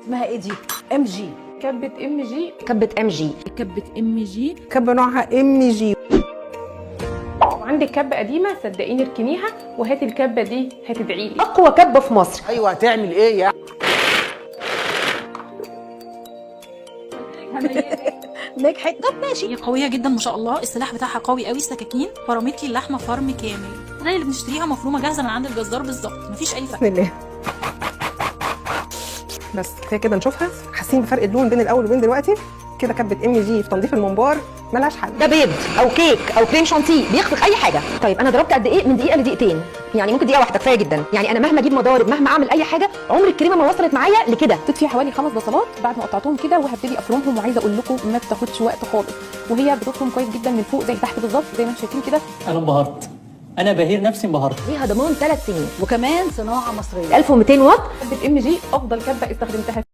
اسمها ايه دي؟ MG. كبه MG. كبه MG. كبه MG. كبه نوعها MG. وعندك كبه قديمة صدقيني اركنيها وهاتي الكبه دي هتدعي لي. اقوى كبه في مصر. ايوه هتعمل ايه يا نجحت. طب ماشي. هي قوية جدا ما شاء الله، السلاح بتاعها قوي قوي، السكاكين فرمت لي اللحمة فرم كامل زي اللي بنشتريها مفرومه جاهزة من عند الجزار بالظبط، مفيش اي فرق. بسم الله. بس كفاية كده نشوفها، حاسين بفرق اللون بين الاول وبين دلوقتي كده. كبه MG في تنظيف الممبار ملهاش حل. ده بيض او كيك او كريم شانتيه بيخفق اي حاجة. طيب انا ضربت قد ايه؟ من دقيقة لدقيقتين، يعني ممكن دقيقة واحدة كفاية جدا. يعني انا مهما اجيب مضارب مهما اعمل اي حاجة عمر الكريمة ما وصلت معايا لكده. حطيت فيها حوالي 5 بصلات بعد ما قطعتهم كده، وهبتدي افرمهم. وعايزه اقول لكم ما بتاخدش وقت خالص، وهي بتفرم كويس جدا من فوق زي تحت بالظبط زي ما انتم شايفين كده. انا انبهرت، انا بهير نفسي انبهرت. ليها ضمان 3 سنين وكمان صناعة مصرية. 1200 واط. كبه MG افضل كبه استخدمتها.